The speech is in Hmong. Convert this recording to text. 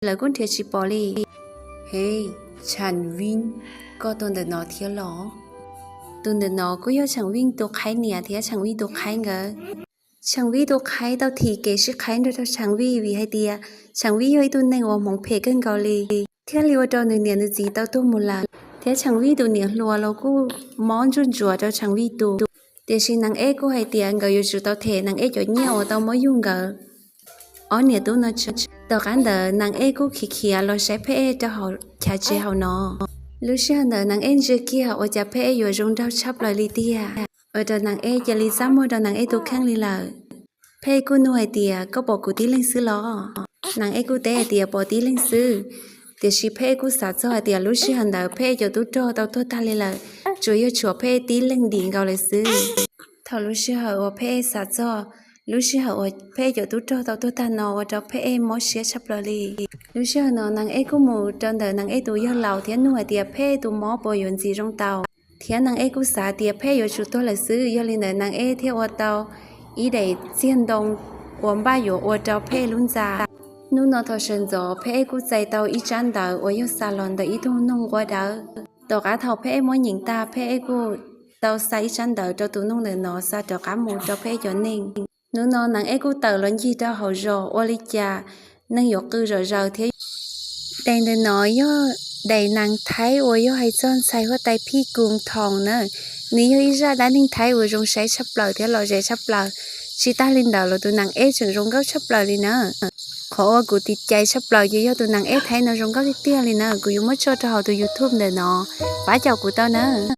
lawv kuj nrhiav tsis pom li. He, Tshav Vij, koj tuaj ntawm no thiab los? Tus ntawm no kuj yog Tshav Vij tus qhaib niam thiab Tshav Vij tus qhaib nkawd. Tshav Vij tus qhaib tau thim kev sib qhaib nrog rau Tshav Vij vim hais tias Tshav Vij yog ib tug neeg uas hmoov phem kawg nkaus li, thiaj li ua rau nws niam nws txiv tau tuag mus lawm, thiab Tshav Vij tus niam hluas los kuj mob ntsuj ntsuav rau Tshav Vij tus. Tiam sis Nas Ej kuj hais tias nkawd yuav tsum tau them Nas Ej cov nyiaj uas tau muab yug nkawd ob niam tub no tsawg. Tom qab ntawd Nas Ej kuj khiav khiav los saib Phej Ej rau hauv chav tsev hauv no. Lub sij hawm ntawd Nas Ej ntsia kiag ua cas Phej Ej yuav zoo nraug tshaj plaws li tiag, ua rau Nas Ej cia li txaj muag rau Nas Ej tus kheej li lawm. Phej Ej kuj nug hais tias, koj pom kuv tib leeg xwb los? Nas Ej kuj teb hais tias pom tib leeg xwb. Tiam sis Phej Ej kuj xav txog hais tias lub sij hawm ntawd Phej Ej cov tub rog tau tuag tag li lawm, tsuas yog tshuav Phej Ej tib leeg dim nkaus lawm xwb. Thaum lub sij hawm uas Phej Ej xav txog lub sij hawm uas Phej Ej cov tub rog tau tuag tag no ua rau Phej Ej mob siab tshaj plaws li. Lub sij hawm no Nas Ej kuj mus rau ntawm Nas Ej tus yawg laus thiab nug hais tias Phej Ej tus mob puas yuav ntxim zoo tau. Thiab Nas Ej kuj xav tias Phej Ej yuav tsum tuag lawm xwb, yog li ntawd Nas Ej thiaj ua tau ib daim txiag ntoo uas npaj yuav ua rau Phej Ej lub ntxa. Hnub no thaum sawv ntxov Phej Ej kuj txais tau ib tsab ntawv uas yog xa los ntawm ib tug noog nquab dawb. Tom qab thaum Phej Ej muab nyeem tag, Phej Ej kuj tau xa ib tsab ntawv rau tus noog ntawm no xa rov qab mus rau Phej Ej cov neeg. Hnub no Nas Ej kuj tawm los ncig rau hauv zos ua li cas neeg yuav qw zom zaws thiab. Daim ntawm no yog daim nas thaib uas yog hais txog ntxhais huab tais Phij Koos Thoom na. Nws yog ib zaj dab neeg thaib uas zoo saib tshaj plaws thiab lom zem tshaj plaws. Tsis tag li ntawd los tus Nas Ej tseem zoo nkauj tshaj plaws li na. Qhov uas kuv tiv cai tshaj plaws ces yog tus Nas Ej thaib no zoo nkauj tiag tiag li na. Kuv yuav muab tso rau hauv tus YouTube ntawm no, pab caum kuv tau na.